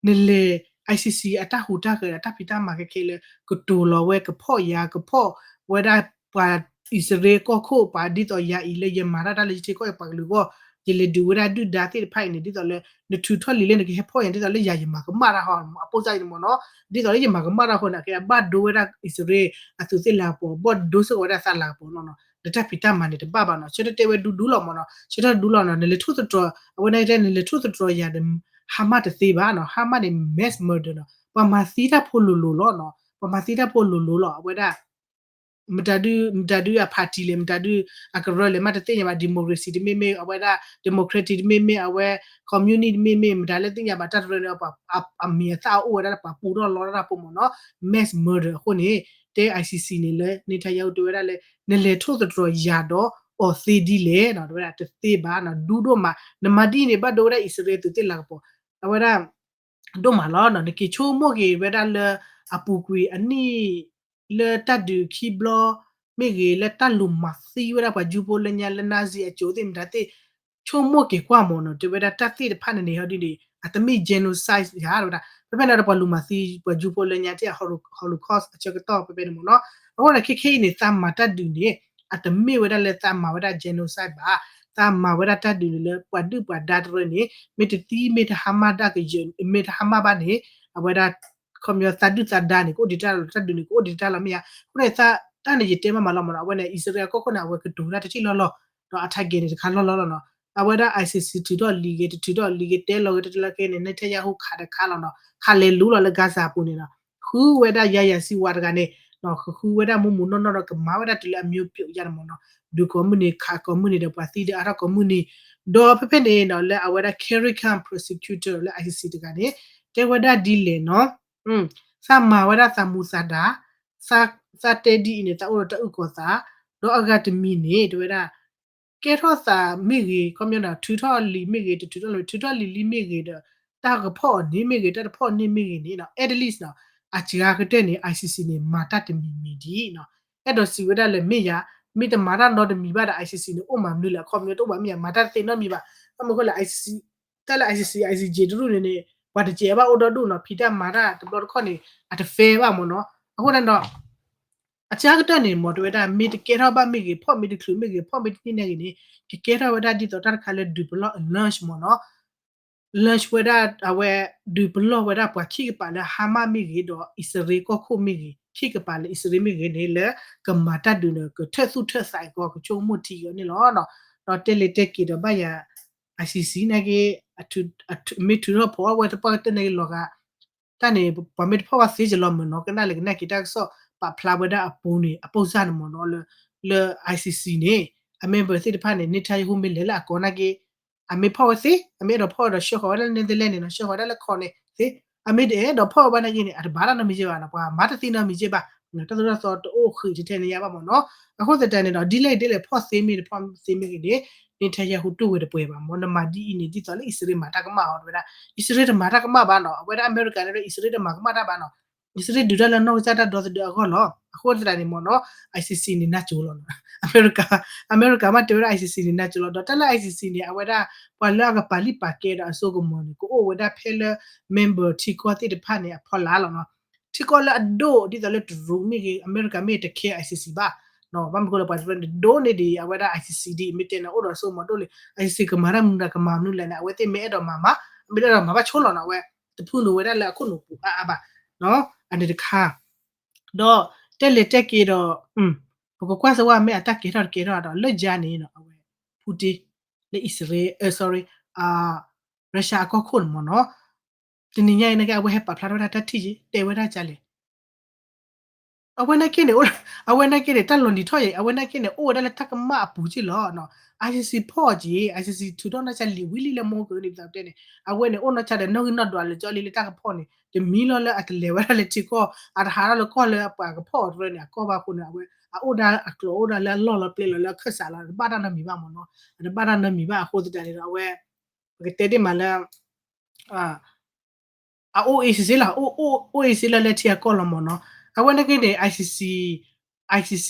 နလဲၤ I C C အတၢ်ဟူးတၢ်ဂဲၤဒီးတၢ်ဖံးတၢ်မၤခဲခဲလၢ ကတိၤလီၤဝဲကဖီၣ်ယၤ ကဖီၣ်ဝဲဒၣ်ပှၤအံၣ်စရ့လးကီၢ်ခိၣ် ပှၤဒ်သိးယၤအံၤလၢယမၤတၢ်တၢ်လၢယထံကီၢ်အံၤပှၤကလုာ်အဂီၢ်, ယလဲၤဒုးဝဲဒၣ်ဒုၣ်ဒါသ့ၣ်တဖၣ်အံၤန့ၣ် ဒ်သိးလၢ နထုးထီၣ်လံာ်လၢနကဟဲဖီၣ်ယၤ ဒ်သိးလၢယၤယမၤကမၣ်တၢ်ဟီ အပိၢ်စၢ်အံၤန့ၣ်မ့ၢ်နီၤ, ဒ်သိးလၢယမၤကမၣ်တၢ်အဃိန့ၣ် အကဲဘၣ်ဒိဝဲဒၣ်အံၣ်စရ့လးအသုးသ့ၣ်လၤကပီၤ ဘၣ်ဒိစ့ၢ်ကီးဝဲဒၣ်သးလၤကပီၤနီၤနီၤ, ဒီးတၢ်ဖံးတၢ်မၤန့ၣ်တဘၣ်ဘၣ်နီၤ, ဆၢထၢၣ်တဲဝဲဒူဒူလီၤမ့ၢ်နီၤ, ဆၢထၢၣ်ဒူလီၤနီၤ, နလဲၤထိၣ်သတြီၤ အဝဲန့ၣ်တဲ နလဲၤထိၣ်သတြီၤယၤဒီး Hamas တသ့ဘၣ်နီၤ, Hamas န့ၣ် mass murder နီၤ, ပှၤမၤသံတၢ်ဖိလိၤလိၤလီၤနီၤ, ပှၤမၤသံတၢ်ဖိလိၤလိၤလီၤ အဝဲဒၣ် မတၤဒု မတၤဒုအ party လဲၣ် မတၤဒုအကရၢလဲၣ် မ့ၢ်တသ့ၣ်ညါဘၣ် democracy တမ့မ့ၢ် အဝဲဒၣ် democratic တမ့မ့ၢ် အဝဲ communist တမ့မ့ၢ် မတၤလၢသ့ၣ်ညါဘၣ်တၢ်တရၢန့ၣ် အမံၤအသၣ်အိၣ်ဝဲဒၣ်လၢပှၤပူထီၣ်လီတၢ်ဖိမ့ၢ်နီၤ, mass murder အဃိန့ၣ် တဲ I C C န့ၣ်လၢ Netanyahu တဲဝဲဒၣ်လၢ နလဲၤထိၣ်သတြီၤယၤဒီးအီၤသ့ဒ်လဲၣ်နီၤ, တဲဝဲဒၣ်တသ့ဘၣ်နီၤ, ဒူဒိၣ်မး နမၤဒ်အံၤန့ၣ် ဘၣ်ဒိဝဲဒၣ်အံၣ်စရ့လးသုးသ့ၣ်လၤကပီၤ, အဝဲဒၣ် ဒိၣ်မးလီၤနီၤ, နက့ၤဆိကမိၣ်က့ၤဝဲဒၣ်လၢအပူၤကွံာ်အနံၣ် လၢတၢ်ဒုးခံဘျီမ့ၢ်ဂ့ၤ လၢတၢ်လူၤမၤသံဝဲဒၣ်ပှၤယူဖိလၢညါလၢ Nazi အစိၤသ့ၣ်မတၤသ့ၣ် ဆိကမိၣ်က့ၤကွၢ်မ့ၢ်နီၤ, တဲဝဲဒၣ်တၢ်သ့ၣ်တဖၣ်န့ၣ်န့ၣ် ဟီဒ်န့ၣ် အတမ့ၢ် genocide ယၤတဲဝဲဒၣ်, ဖဲဖဲန့ၣ်ဒီးပှၤလူၤမၤသံပှၤယူဖိလၢညါတ့ၢ် Holocaust အဆၢကတီၢ်ဖဲဖဲန့ၣ်မ့ၢ်နီၤ, အဃိန့ၣ် ခဲခဲအံၤန့ၣ် သးမၤတၢ်ဒုးန့ၣ် အတမ့ၢ်ဝဲဒၣ်လၢသးမၤဝဲဒၣ် genocide ဘၣ်, သးမၤဝဲဒၣ်တၢ်ဒုးန့ၣ်လၢပှၤဒုၣ်ပှၤဒါတရၢန့ၣ် မ့ၢ်တသံ မ့ၢ်တဟါမၢ်ဒၣ်ကယၢၤ မ့ၢ်တဟါမၢ်ဘၣ်န့ၣ် အဝဲဒၣ် ခီပညီသးဒုၣ်သးဒါန့ၣ် ကအိၣ်ဒံးတၢ်လီၤ တၢ်ဒုးန့ၣ် ကအိၣ်ဒံးတၢ်လီၤမ့ၢ်ဧါ, အဃိန့ၣ် သးတၢ်န့ၣ်ယတဲမးမးလီၤမ့ၢ်နီၤ, အဝဲန့ၣ် အံၣ်စရ့လးကီၢ်ခိၣ်န့ၣ် အဝဲကတိၤဝဲဒၣ်တထံၣ်လီၤလီၤ, ဒီးအ target န့ၣ်တခါလီၤလီၤလီၤနီၤ, အဝဲဒၣ် I C C ထုးထီၣ်လံာ်ဂ့ၤ တထုးထီၣ်လံာ်ဂ့ၤ တဲလီၤဂ့ၤ တတဲလီၤဂ့ၤန့ၣ် Netanyahu ခးတခါလီၤနီၤ, ခးလဲၤလူလီၤလၢ Gaza ပူၤန့ၣ်နီၤ, ဃုဝဲဒၣ် Yahya Sinwar တဂၤန့ၣ် ဃုဝဲဒၣ်မူးမူးနီၢ်နီၢ်ဒီး ကမၤဝဲဒၣ်တုၤလၢအမျိုးပြုတ် ယၤန့ၣ်မ့ၢ်နီၤ, ဒုးကိးမုၢ်နံၤ ခးကိးမုၢ်နံၤဒီး ပှၤသံဒုးအါထီၣ်ကိးမုၢ်နံၤ, ဒီးဖဲဖဲန့ၣ်နီၤ လၢအဝဲဒၣ် Kharikan prosecutor လၢ I C C တဂၤန့ၣ် တဲဝဲဒၣ်ဒ်လဲၣ်နီၤ, သးမၤဝဲဒၣ်သးမူသးဒါ, သးတဲဒ်အံၤန့ၣ် သးအိၣ်ဒီးတၢ်အုၣ်ကီၤသး, ဒီးအဂၤတမံၤန့ၣ် တဲဝဲဒၣ် ကဲထီၣ်သးမ့ၢ်ဂ့ၤ ခီပညီန့ၣ် ထုးထီၣ်လံာ်မ့ၢ်ဂ့ၤ တထုးထီၣ်လံာ် ထုးထီၣ်လံာ်လံမ့ၢ်ဂ့ၤဒီး တၢ်ကဖီၣ်အီၤန့ၣ်မ့ၢ်ဂ့ၤ တၢ်တဖီၣ်န့ၢ်မ့ၢ်ဂ့ၤန့ၣ်နီၤ at least နီၤ အစှၤကတၢၢ်န့ၣ် I C C န့ၣ် မၤတၢ်တမံၤမံၤဒံးနီၤ, အဲၣ်ဒိးစံးဝဲဒၣ်လၢမ့ၢ်ယၤ မ့ၢ်တမၤတၢ်နီတမံၤဘၣ်ဒီး I C C န့ၣ် အိၣ်မၤမနုၤလဲၣ် အခီပညီတအိၣ်ဘၣ်မ့ၢ်ယၤ မၤတၢ်တသ့နီတမံၤဘၣ်, ဘၣ်မနုၤဃိလဲၣ် တၢ်လၢ I C C I C J တရူၢ်န့ၣ်န့ၣ် ပှၤတစဲးဘၣ်အိၣ်ဒီဒူၣ်နီၤ ဖံးတၢ်မၤတၢ်တဘျီတခီၣ်န့ၣ် အတ fair ဘၣ်မ့ၢ်နီၤ, အဃိန့ၣ်ဒီး အဆၢကတီၢ်န့ၣ် မ့ၢ်တဲဝဲဒၣ် မ့ၢ်တကဲထီၣ်ဘၣ်မ့ၢ်ဂ့ၤ, ဖီၣ်မ့ၢ်တချုးမ့ၢ်ဂ့ၤ, ဖီၣ်မ့ၢ်တန့ၢ်န့ၣ်ဂ့ၤန့ၣ် ကကဲထီၣ်ဝဲဒၣ်ဒ်သိးတၢ်တခါလၢဒုးပလီၢ် launch မ့ၢ်နီၤ, launch ဝဲဒၣ်အဝဲ ဒုးပလီၢ်ဝဲဒၣ်ပှၤခံကပၤလၢ Hamas မ့ၢ်ဂ့ၤ ဒီးအံၣ်စရ့လးကီၢ်ခိၣ်မ့ၢ်ဂ့ၤ, ခံကပၤလၢအံၣ်စရ့လးမ့ၢ်ဂ့ၤန့ၣ် လၢကမၤတၢ်ဒုးန့ၣ် ကထၢၣ်သူၣ်ထၢၣ်သးအံၤကီး ကဆိကမိၣ်ထံအီၤန့ၣ်လီၤ. ဒီးတဲလဲၤတဲက့ၤဒီးဘၣ်ယၤ ICC နာ်က့ မ့ၢ်ထုးထီၣ်ဖီအီၣ်ဝဲသပှၢ်ကတၢၢ်န့ၣ်က့ၤလီၤဂာ် တၢ်န့ၣ် ပှၤမ့ၢ်တဖီၣ်ဘၣ်သ့ကလီၤမုၢ်နီၤ ကနၣ်လဲၤကနၣ်က့ၤတၢ်ကစီၣ် ပာ်ဖျါဝဲဒၣ်အပူၤန့ၣ် အပိၢ်စၢ်န့ၣ်မ့ၢ်နီၤ လၢ လၢ ICC န့ၣ် အ member သ့ၣ်တဖၣ်န့ၣ် Netanyahu မ့ၢ်လဲၤလၢအကီၢ်နာ်က့ အမ့ၢ်ဖီၣ်ဝဲသ့ အမ့ၢ်အဲၣ်ဒိးဖီၣ်ဒီး ဆှၢဃီၤဝဲဒၣ်လၢ Netherlands န့ၣ်နီၤ ဆှၢဃီၤဝဲဒၣ်လၢ court န့ၣ်သ့ အမ့ၢ်တအဲၣ်ဒိးဖီၣ်ဝဲဘၣ်နာ်က့န့ၣ် အတဘၣ်တၢ်နီတမံၤကဲဘၣ်နီၤ ပှၤမၤတသ့နီတမံၤကဲဘၣ် တၢ်သိၣ်တၢ်သီတအိၣ်ဃုာ်ထဲထဲန့ၣ်ညါဘၣ်မ့ၢ်နီၤ အဃိသတးန့ၣ်ဒီး ဒ်လဲၣ်ဒ်လဲၣ်ဖီၣ်သ့မ့ၢ်တဖီၣ်သ့မ့ၢ်ဂ့ၤန့ၣ် Netanyahu တူၢ်ဝဲတပှဲၤဘၣ်မ့ၢ် နမၤဒ်အံၤန့ၣ် ဒ်သိးလၢအံၣ်စရ့လးမၤတၢ်ကမၣ်အီၤတဝဲဒၣ် အံၣ်စရ့လးတမၤတၢ်ကမၣ်ဘၣ်နီၤ အဝဲဒၣ်အမဲရကၤန့ၣ်ဒီး အံၣ်စရ့လးတမၤကမၣ်တၢ်ဘၣ်နီၤ အံၣ်စရ့လးဒုးတၢ်လၢနီၢ်ကစၢ်တၢ်ဒီသဒၢအဂီၢ်လီၤ အဃိသတးန့ၣ်မ့ၢ်နီၤ ICC န့ၣ်နၢ်ကၠိလီၤ အမဲရကၤ အမဲရကၤမ့ၢ်တဲဝဲဒၣ် ICC န့ၣ်နၢ်ကၠိလီၤ ဒီးတၢ်လၢ ICC န့ၣ် အဝဲဒၣ် ပှၤလၢအကပာ်လုၢ်ပာ်ကဲဒီးအစိကမီၤန့ၣ် ကအိၣ်ဝဲဒၣ်ဖဲလၢ member ထံကီၢ်သ့ၣ်တဖၣ်န့ၣ် အဖီလာ်လီၤနီၤ ထံကီၢ်လၢအဒိၣ်ဒ်သိးလၢတရူးမ့ၢ်ဂ့ၤ အမဲရကၤမ့ၢ်တ care ICC ဘၣ် ဘၣ်မနုၤအဃိလၢပှၤတရူးန့ၣ် ဒိၣ်န့ၢ်ဒံးအဝဲဒၣ် ICC ဒ်အံၤ မ့ၢ်တဲန့ၣ် အိၣ်ဒီးအစိကမီၤဒိၣ်လံ ICC ကမၤတၢ်မနုၤတၢ်ကမၤမနုၤလဲၣ်န့ၣ် အဝဲသ့ၣ်မ့ၢ်အဲၣ်ဒိးမၤမၤ မ့ၢ်အဲၣ်ဒိးမၤဘၣ်ဆိလီၤနီၤ အဝဲ တဖုနုာ်ဝဲဒၣ်လၢအခိၣ်နူာ်ပူၤအါအါဘၣ် အန့ၣ်တခါ ဒီးတဲလဲၤတဲက့ၤဒီး ပကကွၢ်စ့ၢ်ဝဲမ့ၢ်အတၢ်ကဲထီၣ်တကဲထီၣ်ဒီး လၢယါန့ၣ်နီၤ အဝဲ Putin လၢအံၣ်စရ့လး sorry Russia အကီၢ်ခိၣ်န့ၣ်မ့ၢ်နီၤ တနံၤညါအံၤနာ်က့ အဝဲဟဲပာ်ဖျါထီၣ်ဝဲဒၣ်တၢ်ထံၣ်က့ၤ တဲဝဲဒၣ်ကလဲၣ် အဝဲနာ်က့န့ၣ် အဝဲနာ်က့န့ၣ် တၢ်လီၤလံၤထီၣ်အံၤ အဝဲနာ်က့န့ၣ် အိၣ်ဝဲဒၣ်လၢတၢ်ကမၣ်အပူၤက့လီၤ ICC ဖီၣ်က့ၤ ICC ထုးထီၣ်နီၢ်ဆါလံာ်ဝံၤလံလၢမဟါကန့ၣ် ပသးတဲန့ၣ် အဝဲန့ၣ် အိၣ်နီၢ်ဆါဒီး နီၣ်ဂံၢ်နီၣ်ဒွးလၢကၠီလံလၢတၢ်ကဖီၣ်န့ၣ် တမံၤလီၤလၢအတလဲၤဝဲဒၣ်လၢထံကီၢ် အတဟးထီၣ်လၢကီၢ်လၢပှၤကဖီၣ်အီၤတရၢန့ၣ် အကီၢ်ဘၣ်အဃိန့ၣ် အဝဲ အအိၣ်ဒၣ်အကျိၤအိၣ်ဒၣ်လၢအလီၢ်လီၤပျဲလီၤလၢအခၢၣ်စးလီၤ အတဘၣ်တၢ်နီတမံၤဘၣ်မ့ၢ်နီၤ အတဘၣ်တၢ်နီတမံၤဘၣ်အဃိသတးန့ၣ်ဒီး အဝဲ ပကတဲတ့ၢ်မးလၢ အအိၣ်အ့ၣ်စ့ၢ်လီၤ အိၣ်အ့ၣ်စ့ၢ်လီၤလၢထံအကီၢ်လီၤမ့ၢ်နီၤ အဝဲနာ်က့န့ၣ် ICC ICC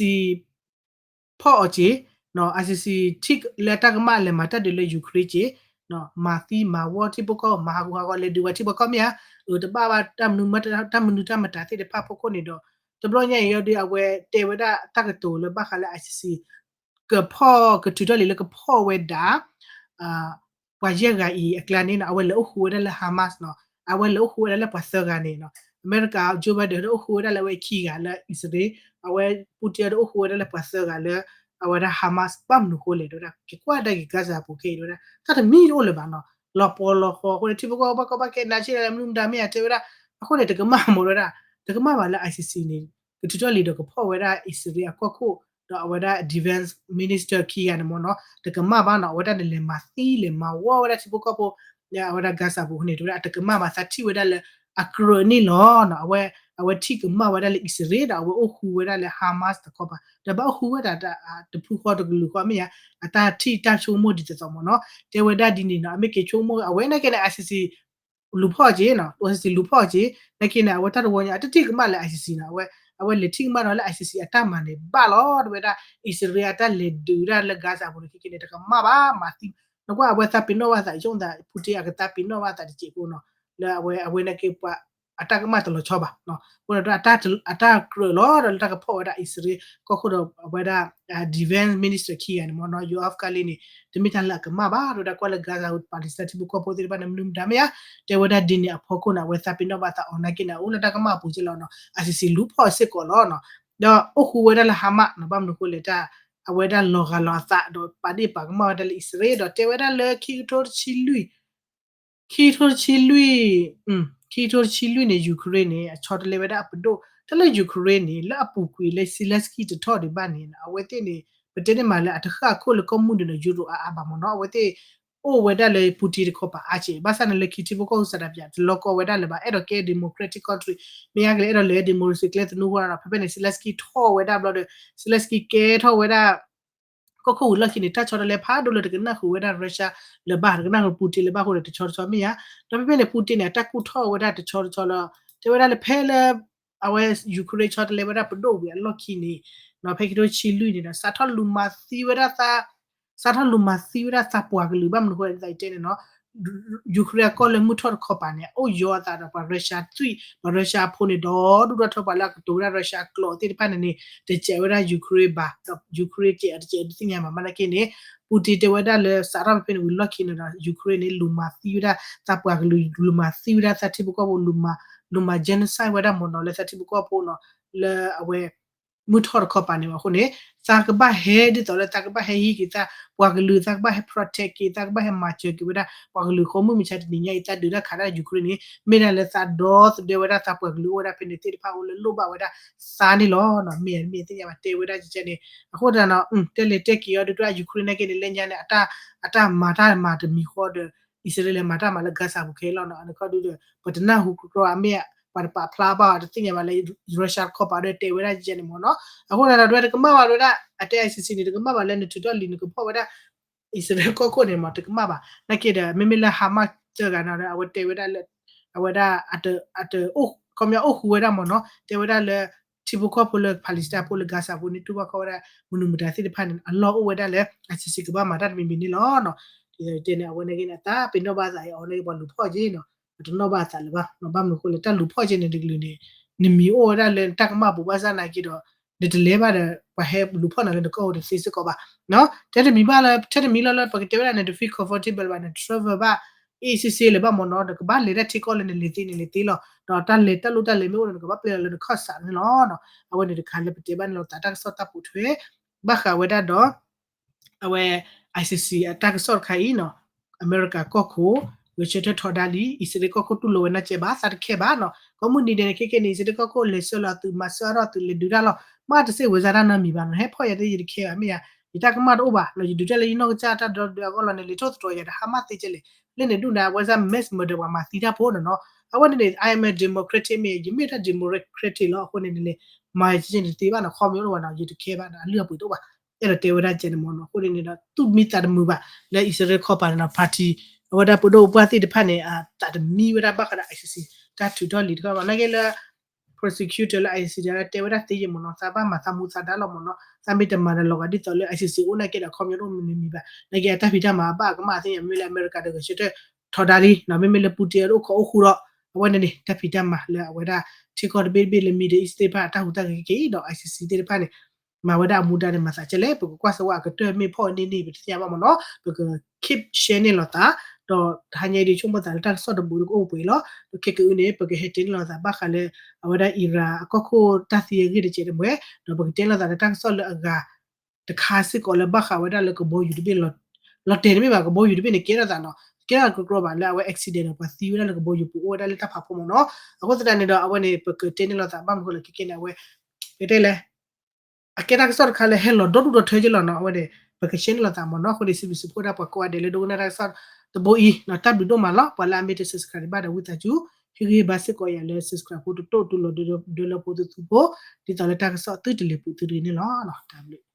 ဖီၣ်အီၤက့ၤ ICC ထံၣ်လၢတၢ်ကမၣ်လဲၤမၤတၢ်ဒုးလၢ Ukraine က့ၤ မၤသံမၤဝီထံဖိကီၢ်ဖိ မၤဟးဂူာ်ဟးဂီၤ လဲၤဒုးဝဲထံဖိကီၢ်ဖိမ့ၢ်ဧါ အတဘၣ်ဘၣ်တၢ်မနုၤတၢ်မတၤသ့ၣ်တဖၣ်ဖီခိၣ်န့ၣ်ဒီး တဘျီညါအံၤဒီး အဝဲတဲဝဲဒၣ်တၢ်ကတိၤလၢဘၣ်ဃးလၢ ICC ကဖီၣ်ကထုးထီၣ်လံာ်လၢကဖီၣ်ဝဲဒၣ် ပှၤယဲၢ်ဂၤအံၤအကျါန့ၣ်နီၤ အဝဲလဲၤအိၣ်ဃူဝဲဒၣ်လၢ Hamas နီၤ အဝဲလဲၤအိၣ်ဃူဝဲဒၣ်လၢပှၤသၢဂၤန့ၣ်နီၤ အမဲရကၤ Joe Biden ဒီးအိၣ်ဃူဝဲဒၣ်လၢအဝဲခံဂၤလၢအံၣ်စရ့လး အဝဲ Putin ဒီးအိၣ်ဃူဝဲဒၣ်လၢပှၤသၢဂၤလၢ အဝဲဒၣ် Hamas ဘၣ်မနုၤဃိလဲၣ် တဲဝဲဒၣ် က့ၤကွၢ်ဒၣ်က့ၤ Gaza ပူၤခဲအံၤတဲဝဲဒၣ် တၢ်တမံၤတအိၣ်လၢၤဘၣ်နီၤ လီၤပှီၤလီၤဃီအဃိန့ၣ် ထံဖိကီၢ်ဖိဘၣ်ကီဘၣ်ခဲ နာ်ဆံးဒၣ်လၢမနုၤမတၤမ့ၢ်ဧါတဲဝဲဒၣ် အဃိန့ၣ် တကမၣ်မ့ၢ်တဲဝဲဒၣ် တကမၣ်ဘၣ်လၢ ICC န့ၣ် ကထုးထီၣ်လံာ်ဒီးကဖီၣ်ဝဲဒၣ်အံၣ်စရ့လးအကီၢ်ခိၣ် ဒီးအဝဲဒၣ် defense minister ခံဂၤန့ၣ်မ့ၢ်နီၤ တကမၣ်ဘၣ်နီၤ အဝဲဒၣ်န့ၣ်လဲၤမၤသံလဲၤမၤဝီဝဲဒၣ်ထံဖိကီၢ်ဖိ အဝဲဒၣ် Gaza ပူၤန့ၣ် တဲဝဲဒၣ် အတကမၣ်ဘၣ် သးထံၣ်ဝဲဒၣ်လၢအကြၢးန့ၣ်လီၤနီၤ အဝဲ အဝဲထံၣ်ကမၣ်ဝဲဒၣ်လၢအံၣ်စရ့လး ဒီးအဝဲအိၣ်ဃူဝဲဒၣ်လၢ Hamas တခီပၤ ဒီးဘၣ်အိၣ်ဃူဝဲဒၣ်တၢ်တဖုဃီတကလုာ်ဃီမ့ၢ်ဧါ အတၢ်ထံၣ်တၢ်ဆိကမိၣ်ဒ်သိးသိးမ့ၢ်နီၤ တဲဝဲဒၣ်ဒ်န့ၣ်နီၤ အမ့ၢ်က့ၤဆိကမိၣ် အဝဲနာ်က့န့ၣ် ICC လူၤဖီၣ်က့ၤနီၤ ICC လူၤဖီၣ်က့ၤ နာ်က့န့ၣ် အဝဲတၢ်တဝီညါ အတထံၣ်ကမၣ်လၢ ICC နီၤ အဝဲ အဝဲလဲၤထံၣ်ကမၣ်ဒီးလၢ ICC အတၢ်မၤန့ၣ်ဘၣ်လီၤ တဲဝဲဒၣ် အံၣ်စရ့လးအတၢ်လဲၤဒုးဒၣ်လၢ Gaza ပူၤန့ၣ် ခဲက့ၤန့ၣ် တကမၣ်ဘၣ် မၤသံ နကွၢ်အဝဲသးပ့ၤနီၣ်ဘၣ်သး ယိၣ်သး Putin အကသးပ့ၤနီၣ်ဘၣ်သးတစဲးဖိနီၤ လၢအဝဲ အဝဲနာ်က့ပှၤ အတၢ်ကမၣ်တလီၤဆီဘၣ် အဃိဒီး အတၢ်ကြၢးလီၤဒီးလၢတၢ်ကဖီၣ်ဝဲဒၣ်အံၣ်စရ့လးကီၢ်ခိၣ်ဒီးအဝဲဒၣ် defense minister ခံဂၤန့ၣ်မ့ၢ်နီၤ Yoav Gallant န့ၣ် တမ့ၢ်တၢ်လၢအကမၣ်ဘၣ် တဲဝဲဒၣ်ကွၢ်လၢ Gaza Palestine ထံဖိကီၢ်ဖိသ့ၣ်တဖၣ်န့ၣ် မနုၤမတၤမ့ၢ်ဧါ တဲဝဲဒၣ်ဒ်န့ၣ်အဖီခိၣ်န့ၣ် အဝဲသးပ့ၤနီၣ်ဘၣ်သးအီၤနာ်က့န့ၣ် အအိၣ်လၢတၢ်ကမၣ်အပူၤက့လီၤနီၤ ICC လူၤဖီၣ်စ့ၢ်ကီးလီၤနီၤ ဒီးအိၣ်ဃူဝဲဒၣ်လၢ Hamas နီၤ ဘၣ်မနုၤဃိလဲၣ်တၢ် အဝဲဒၣ်လီၤဂာ်လီၤအသးဒီးပာ်ဒ့ၣ်ပာ်ကမၣ်ဝဲဒၣ်လၢအံၣ်စရ့လး ဒီးတဲဝဲဒၣ်လၢခံကထိတဆံလွံၢ် ခံကထိတဆံလွံၢ် ခံကထိတဆံလွံၢ်န့ၣ် Ukraine န့ၣ် အဆီတလဲဝဲဒၣ်အပဒိၣ် တၢ်လၢ Ukraine န့ၣ် လၢအပူၤကွံာ်လၢ Zelenskyy တထီၣ်ဒံးဘၣ်န့ၣ် အဝဲသ့ၣ်န့ၣ် ပတဲန့ၣ်မးလၢအတဃၣ်အခိၣ်လၢကီၢ်မုၢ်ဒံးန့ၣ် Europe အါအါဘၣ်မ့ၢ်နီၤ အဝဲသ့ၣ် အိၣ်ဝဲဒၣ်လၢ Putin တခီပၤအါက့ ဘၣ်ဆၣ်န့ၣ်လၢခံထံဖိကီၢ်ဖိစးဒးပၠး တလီၤကီဝဲဒၣ်လၢၤဘၣ် အဲၣ်ဒိးကဲ democratic country မ့ၢ်အါကလဲၣ် အဲၣ်ဒိးလဲၤ democracy ကျဲသနူဃိနီၤ ဖဲဖဲန့ၣ် Zelenskyy ထီၣ်ဝဲဒၣ်ဘျီဒီး Zelenskyy ကဲထီၣ်ဝဲဒၣ် ကီၢ်ခိၣ်ဝံၤလီၢ်ခံန့ၣ် တၢ်ဆီတလဲဖးဒိၣ်လၢတကနၣ်ဃုာ်ဝဲဒၣ် Russia လၢၤဘၣ် တကနၣ်ဃုာ် Putin လၢၤဘၣ်အဃိန့ၣ် တဆီတဆီမ့ၢ်ဧါ ဒီးဖဲဖဲန့ၣ် Putin န့ၣ် အတၢ်ကူၣ်ထီၣ်ဝဲဒၣ်တဆီတဆီလၢ တဲဝဲဒၣ်လၢဖဲလၢ အဝဲ Ukraine ဆီတလဲဝဲဒၣ်ပဒိၣ်ဝံၤအလီၢ်ခံန့ၣ် ဖဲခံကထိဆံလွံၢ်န့ၣ်ဒီး စးထီၣ်လူၤမၤသံဝဲဒၣ်သး စးထီၣ်လူၤမၤသံဝဲဒၣ်သးပှၢ်ကလုာ် ဘၣ်မနုၤဃိသးအံၤတဲန့ၣ်နီၤ Ukraine အကီၢ်လၢမုၢ်ထီၣ်တခီပၤန့ၣ် အအိၣ်ယီၤအသးဒီးပှၤ Russia သွံၣ် ပှၤ Russia အဖိန့ၣ် ဒီဒူၣ်ဒီထၢ ပှၤလၢအကတိၤဝဲဒၣ် Russia ကျိာ်သ့ၣ်တဖၣ်န့ၣ်န့ၣ် တစဲးဝဲဒၣ် Ukraine ဘၣ် ဒီး Ukraine စဲးအတစဲးတသ့ၣ်ညါဘၣ် မ့ၢ်နာ်က့န့ၣ် Putin တဲဝဲဒၣ်လၢ စးထီၣ်ဖဲန့ၣ်ဝံၤလီၢ်ခံန့ၣ်ဒီး Ukraine န့ၣ် လူၤမၤသံဝဲဒၣ်သးပှၤကလုာ် လူၤမၤသံဝဲဒၣ်သးထံဖိကီၢ်ဖိ လူၤမၤ လူၤမၤ genocide ဝဲဒၣ်မ့ၢ်နီၤ လၢသးထံဖိကီၢ်ဖိနီၤ လၢအဝဲ မုၢ်ထီၣ်တခီပၤန့ၣ်ဘၣ်အဃိန့ၣ် သးကဘၣ်ဟဲဒ်သိးလၢသးကဘၣ်ဟဲဟံးက့ၤသးပှၤကလုာ် သးကဘၣ်ဟဲ protect က့ၤ သးကဘၣ်ဟဲမၤစၢၤက့ၤဝဲဒၣ်ပှၤကလုာ်အဃိ မုၢ်မဆါတနံၤညါအံၤ သးဒုးတၢ်ခးတၢ် Ukraine န့ၣ် မ့ၢ်ဒၣ်လၢသးဒီသဒၢဝဲဒၣ်သးပှၤကလုာ်အိၣ်ဝဲဒၣ်ဖဲန့ၣ်သ့ၣ်တဖၣ်အအိၣ်လၢလိၣ်ဘၣ်ဝဲဒၣ်သးန့ၣ်လီၤ. မ့ၢ်မ့ၢ်သ့ၣ်ညါဘၣ်တဲဝဲဒၣ်ကဲန့ၣ် အဃိသတးနီၤ တဲလဲၤတဲက့ၤအီၤဒုးဒွဲ Ukraine နာ်က့န့ၣ် လၢညါန့ၣ် အတၢ်မၤတၢ်မၤတမံၤဃီဒီး အံၣ်စရ့လးမၤတၢ်မၤလၢ Gaza ပူၤခဲလီၤနီၤ အန့ၣ်ခီဒုဒီး ပတနၢ်ဟူကီကီအမ့ၢ် ပှၤတပာ်ဖျါဘၣ်အီၤတသ့ၣ်ညါဘၣ်လၢ Russia တခီပၤဒီးတဲဝဲဒၣ်ကဲန့ၣ်မ့ၢ်နီၤ အဃိသတးဒီးဒွဲတကမၣ်ဘၣ်ဒွဲဒၣ် အတဲ ICC န့ၣ် တကမၣ်ဘၣ်လၢနထုးထီၣ်လံာ်နကဖီၣ်ဝဲဒၣ် အံၣ်စရ့လးကီၢ်ခိၣ်န့ၣ်မ့ၢ် တကမၣ်ဘၣ် နာ်က့ဒီး မ့မ့ၢ်လၢ Hamas သၢဂၤနီၤ အဝဲတဲဝဲဒၣ်လၢ အဝဲဒၣ် အတ ခီပညီအိၣ်ဃူဝဲဒၣ်မ့ၢ်နီၤ တဲဝဲဒၣ်လၢ ထံဖိကီၢ်ဖိလၢ Palestine ဖိလၢ Gaza ဖိန့ၣ် တူၢ်ဘၣ်ခီဝဲဒၣ် မနုၤမတၤသ့ၣ်တဖၣ်န့ၣ် အလီၢ်အိၣ်ဝဲဒၣ်လၢ ICC ကဘၣ်မၤတၢ်တမံၤမံၤန့ၣ်လီၤ. ဒ်သိးတဲန့ၣ် အဝဲနာ်က့န့ၣ် အတၢ်ပ့ၤနီၣ်ဘၣ်သးအီၤနာ်က့ ပှၤလူၤဖီၣ်က့ၤနီၤ ပတနီၣ်ဘၣ်သးလၢၤဘၣ် ဘၣ်မနုၤအဃိလဲၣ် တၢ်လူၤဖီၣ်က့ၤန့ၣ်တကလုာ်န့ၣ် နမံၤအိၣ်ဝဲဒၣ်လၢနတၢ်ကမၣ်ပူၤဘၣ်ဆၣ်နာ်က့ဒီး နတလဲၤဘၣ်ဒီး ပှၤဟဲလူၤဖီၣ်နၤလၢနကီၢ်အိၣ်တသ့စ့ၢ်ကီးဘၣ် ထဲတမံၤဘၣ်လၢ ထဲတမံၤလီၤလၢပကတဲဝဲဒၣ်န့ၣ် တ feel comfortable ဘၣ်န့ၣ် travel ဘၣ် အ့ၣ်စ့ၣ်စ့ၣ်လၢၤဘၣ်မ့ၢ်နီၤ နကဘၣ်လဲၤတၢ်ထံကီၢ်လၢနလဲၤသ့န့ၣ်လဲၤသ့လီၤ ဒီးတၢ်လဲၤတၢ်လိၣ်တၢ်လဲၤမ့ၢ်အိၣ်ဒီး နကဘၣ်ပျဲလီၤလၢနခီၣ်စးန့ၣ်လီၤ. အဝဲန့ၣ်တခါလၢပတဲဘၣ်န့ၣ်လီၤသးတၢ်ကစီၣ်တၢ်ပိာ်ထွဲ ဘၣ်ဃးဝဲဒၣ်ဒီး အဝဲ ICC အတၢ်ကစီၣ်တခါအံၤနီၤ အမဲရကၤကီၢ်ခိၣ် ဂဲၤဆၢထၢၣ်ထီဒါလံ အံၣ်စရ့လးကီၢ်ခိၣ်တူၢ်လိာ်ဝဲနၢ်ကဲဘၣ် သးတခဲဘၣ်နီၤ ကိးမုၢ်နံၤဒဲးန့ၣ် ခဲကဲန့ၣ် အံၣ်စရ့လးကီၢ်ခိၣ်လဲၤဆှၢလီၤအသုး မၤဆှၢအါထီၣ်အသုး လဲၤဒုးတၢ်လီၤ မ့ၢ်တစ့ၢ်ဝဲစါတၢ်နီတမံၤဘၣ်နီၤ ဟဲဖီၣ်ယၤသ့ၣ်ယတခဲဘၣ် မ့ၢ်ယၤ ယတၢ်ကမၣ်တအိၣ်ဘၣ်နီၤ ယဒုးတၢ်လၢယနီၢ်ကစၢ်တၢ်ဒီဒုးအဂီၢ်လီၤန့ၣ် လဲၤထီၣ်သတြီၤယၤဒီးဟါမၢ်သ့ကဲလဲၣ် လၢန့ၣ်ဒူၣ်န့ၣ် အဝဲစါ mass murder ပှၤမၤသံတၢ်ဖိနီၤနီၤ အဝဲန့ၣ်န့ၣ် I am a democratic မ့ၢ် ယမ့ၢ်တၢ် democratic လီၤ အဃိန့ၣ်န့ၣ်လဲၤ မၤယကဲန့ၣ်တသ့ဘၣ်နီၤ ခီမ့ၢ်အိၣ်ဘၣ်နီၤ ယတခဲဘၣ်နီၤ အလုၢ်အပှ့ၤတအိၣ်ဘၣ် အဲၣ်ဒိးတဲဝဲဒၣ်ကဲန့ၣ်မ့ၢ်နီၤ အဃိန့ၣ်န့ၣ်ဒီး သူၣ်မံသးတမုာ်ဘၣ် လၢအံၣ်စရ့လးခီပၤန့ၣ်နီၤ party အဝဲဒၣ်ပဒိၣ်ပပှၢ်သ့ၣ်တဖၣ်န့ၣ် အသးတမံဝဲဒၣ်ဘၣ်ဃးဒီး ICC တၢ်ထုးထီၣ်လံာ်တခီဘၣ် နာ်က့လၢ prosecutor လၢ ICC ဒီးတဲဝဲဒၣ်သ့ယဲၢ်မ့ၢ်နီၤ သးဘၣ်မၤသးမူသးဒါလီၤမ့ၢ်နီၤ သးမ့ၢ်တမၤဒီးလီၤဂာ်ဒ်သိးလၢ ICC အိၣ်နာ်က့ဒီး ခီပညီတအိၣ်မနုၤမံၤဘၣ် နာ်က့အတၢ်ဖံးတၢ်မၤအဘၣ်အကမၣ်သ့ၣ်ညါ မ့ၢ်လၢအမဲရကၤဒီးဂဲၤဆၢထၢၣ်ထီဒါလံနီၤ မ့မ့ၢ်လၢ Putin အိၣ်ခိးအိၣ်ဃူဒီး အဝဲန့ၣ်န့ၣ် တၢ်ဖံးတၢ်မၤလၢအဝဲဒၣ် ထံကီၢ်တဘ့ၣ်တဘ့ၣ်လၢ Middle East သ့ၣ်တဖၣ်အတၢ်ဟူးတၢ်ဂဲၤက့ၤဒီး ICC သ့ၣ်တဖၣ်န့ၣ် မၤဝဲဒၣ်အမူဒါန့ၣ် မၤသးကဲလဲၣ် ပကကွၢ်စၢၤဝဲအကတၢၢ်မ့ၢ်ဖီၣ်န့ၢ်န့ၣ် ပတသ့ၣ်ညါဘၣ်မ့ၢ်နီၤ ပက keep share န့ၢ်လိာ်သး ဒီးတဟါညါအံၤဒ်ဆိကမိၣ်သးလၢတၢ်ကစီၣ်တဘိးဒီးကအိၣ်ပှဲၤလီၤ ဒီးခဲကအုန့ၣ် ပကဟဲတဲန့ၢ်လိာ်သးဘၣ်ဃးလၢ အဝဲဒၣ် Iran အကီၢ်ခိၣ်တၢ်သံအဂ့ၢ်တစဲးတမှဲ ဒီးပကတဲလိာ်သးလၢတၢ်ကစီၣ်လၢအဂၤ တခါစ့ၢ်ကီးလၢဘၣ်ဃးဝဲဒၣ်လၢကဘီယူၤတဘ့ၣ် လီၤတဲာ်တမ့ၢ်ဘၣ် ကဘီယူၤတဘ့ၣ်န့ၣ် ကဲထီၣ်သးနီၤ ကဲထီၣ်သးကကြီဘၣ်လၢအဝဲ accident ဒီးပှၤသံဝဲဒၣ်လၢကဘီယူၤပူၤအိၣ်ဝဲဒၣ်လၢတၢ်ဖးဖီမ့ၢ်နီၤ အဃိသတးန့ၣ်ဒီး အဝဲန့ၣ် ပကတဲန့ၢ်လိာ်သးဘၣ်မနုၤဃိလဲၣ် ခဲကဲန့ၣ် အဝဲ ပကတဲလဲၣ် အကဲတၢ်ကစီၣ်တခါလၢဟဲလီၤဒီဒူၣ်ဒီထၢက့လီၤနီၤ အဝဲန့ၣ် ပက share န့ၢ်လိာ်သးမ့ၢ်နီၤ အဃိန့ၣ် စံးဘျုးစံးဖှိၣ်ဒၣ်ပှၤကိးဂၤဒဲးလၢဒိကနၣ်တၢ်ကစီၣ်တဘိအံၤနီၤ တၢ်ဘျုးဒိၣ်မးလီၤ ပှၤလၢအမ့ၢ်တ subscribe ဘၣ်ဒီးဝံသးစူၤ ဟ့ၣ်ဂံၢ်ဟ့ၣ်ဘါစ့ၢ်ကီးယၤလၢ subscribe ဖိတတိၢ်တုၤလီၤဒၢလၢဖိသုသုဖိ ဒ်သိးလၢတၢ်ကစီၣ်သုတလဲၤပူၤသုတဂ့ၤန့ၣ်လီၤ တၢ်ဘျုး